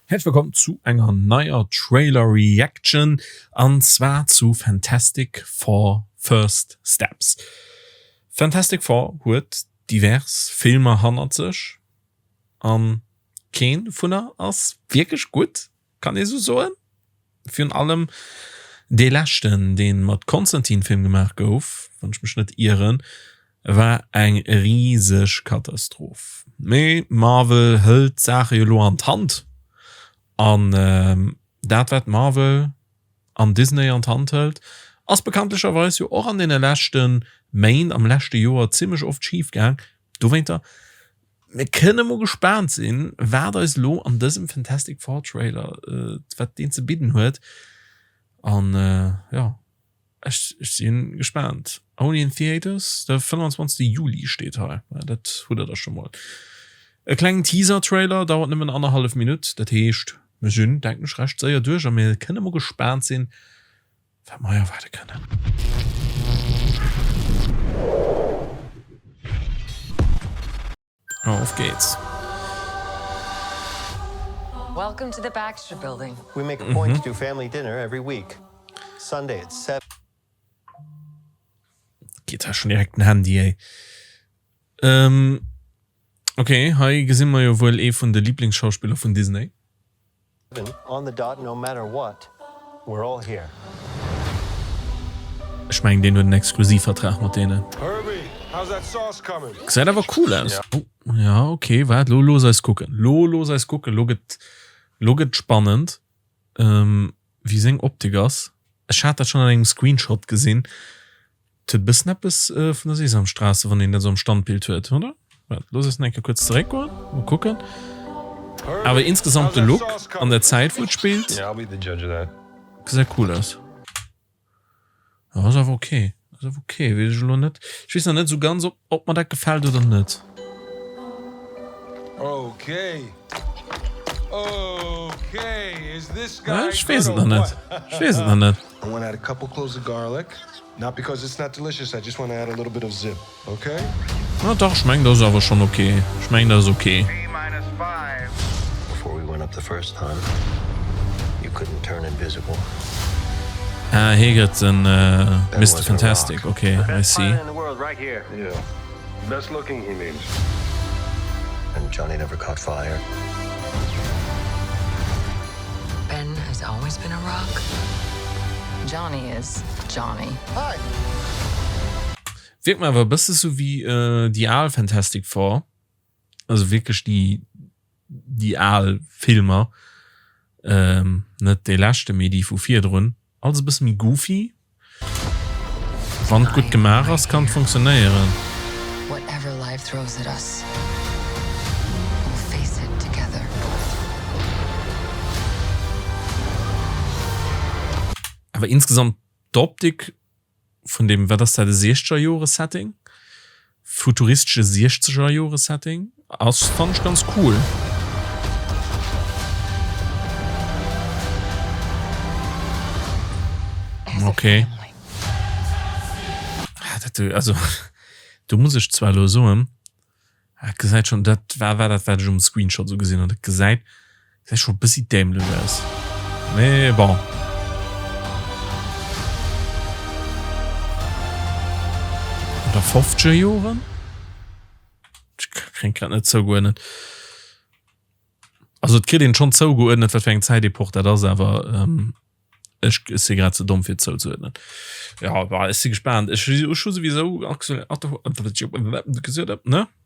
Häerzlech wëllkomm zu enger neier Trailer Reaction an zwar zu Fantastic Four First Steps. Fantastic Four huet divers Filmer hannert sech an keen dovunner ass wierklech gutt, kann ee sou soen. Virun allem dee leschten, dee mat Constantine Film gemaach gouf, wann ech mech net ieren, war eng riseg Katastroph. Mee Marvel hëlt d'Saache jo lo an d'Hand an dat wat Marvel an Disney an d'Hand hëlt, ass bekanntlecherweis jo och an deene leschte Méint, am leschte Joer zimmlech oft schif gaang. Dowéinter Mir kënne mol gespaant sinn, wat eis elo an dësem Fantastic Four Trailer, wat deen ze bidden huet. An jo, ech si gespaant. Only in theaters, de 25 Juli steet hei. Dat hutt der da scho mol. E klengen Teaser-Trailer, dauert nëmmen annerhallef Minutt. Dat heescht, mir sinn, denken ech, recht séier duerch a mir kënne mol gespaant sinn, Wat mer erwaarde kënnen. Auf geht's. Welcome to the Baxter Building. We make a point to do family dinner every week. Sunday at 7. Geet hei schon direkt den Handy, ey. Ähm, okay, hei gesi mer jo wuel ee vun de Lieblingsschauspiller vun Disney. On the dot no matter what, we're all here. Ech mengen deen huet en Exklusivvertrag mat deenen. Gesäit awer cool aus. Oh ja ok waart lo looss eis kucken lo looss eis kucken lo gëtt lo gëtt spannend wéi seng Optik ass. Ech hat dat schonn an engem Screenshot gesinn. Et huet e bëssen eppes vun der Sesamstraße, wann een dat esou am Standbild huet, oder? Waart, looss eis nach eng Kéier kuerz zeréckgoen, mol kucken. Awer insgesamt de Look an der Zäit wou et spillt, gesäit cool aus. Jo, ass awer ok, ass awer ok. Weess ech elo net, ech weess nach net esou ganz ob ob mer dat gefält oder net. Ech weess et nach net, ech weess et nach net. I wanna add a couple cloves of garlic, not because it's not delicious, I just wanna add a little bit of zip, okay? Ah dach, ech mengen dat ass awer schon ok. Ech mengen dat ass ok. Before we went up the first time, you couldn't turn invisible. Ah hie gëtt den Mister Fantastic, ok, I see. Best looking he means. And Johnny never caught fire. Ben has always been a rock. Johnny is Johnny. Hi! Wierkt mer awer e bësse sou wéi déi al Fantastic Four, also wierklech déi déi al Filmer, net dee leschte mee déi vu virdrun. Alles e bësse méi goofy. Wann et gutt gemaach ass, kann et funktionéieren. Awer insgesamt d'Optik vun dem, wat ass dat, e Siechzegerjore-Setting? Futuristesche Siechzegerjore-Setting ass, fannen ech ganz cool. Ok. Dat, also do muss ech zwar elo soen, Dat gesäit schon, dat war war dat wat ech um Screenshot sou gesinn hunn, dat gesäit gesäit schon e bëssi dämlech aus. Mee bon. Oder fofzeger Joren? Ech kréien grad net zougeuerdnet. Also et kritt een schon zougeuerdnet wat fir eng Zäitepoch dat ass, awer ähm, Ech si grad ze domm fir zouzeuerdnen. Ja bah, ech si gespaant. Ech hu souwisou ne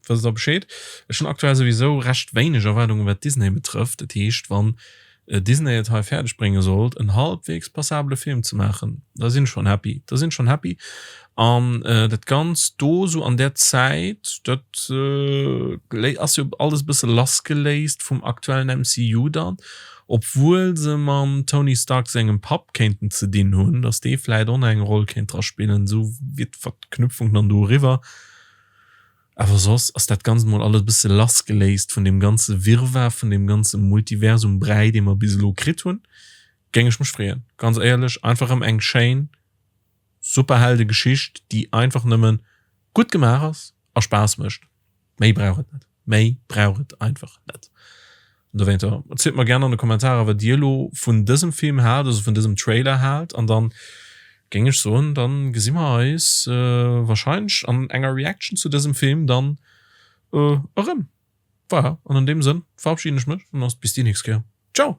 wësst der Bescheed. Ech hunn aktuell souwisou recht wéineg Erwaardungen wat Disney betrëfft. Dat heescht wann Disney et hei fäerdeg brénge sollt en halbwegs passabele Film ze maachen, da sinn ech schonn happy. Da sinn ech schonn happy. An dat Ganzt do sou an där Zäit, dat ass jo alles e bësse lassgeléist vum aktuellen MCU dann. Obwuel se mam Tony Stark sengem Papp kéinten ze dinn hunn, datt dee vläit och nach eng Roll kéint dra spillen, esou wier d'Verknüpfung dann do eriwwer. Awer soss ass dat Ganzt mol alles e bësse lassgeléist vun deem ganze Wirrwarr, vun deem ganze Multiversum-Bräi, dee mer bis elo kritt hunn. Géing ech mech freeën, ganz éierlech. Einfach erëm eng schéin Superheldegeschicht, déi einfach nëmmen gutt gemaach ass a Spaass mécht. Méi brauch et net. Méi brauch et einfach net. An dowéinter erzielt mer gären an de Kommentarer, wat dir elo vun dësem Film haalt, also vun dësem Trailer haalt. An dann géing ech soen, dann gesi mer eis wahrscheinlech an enger Reaction zu dësem Film dann erëm. Voilà, an an deem Sënn verabschieden ech mech an bis déi nächst Kéier. Ciao!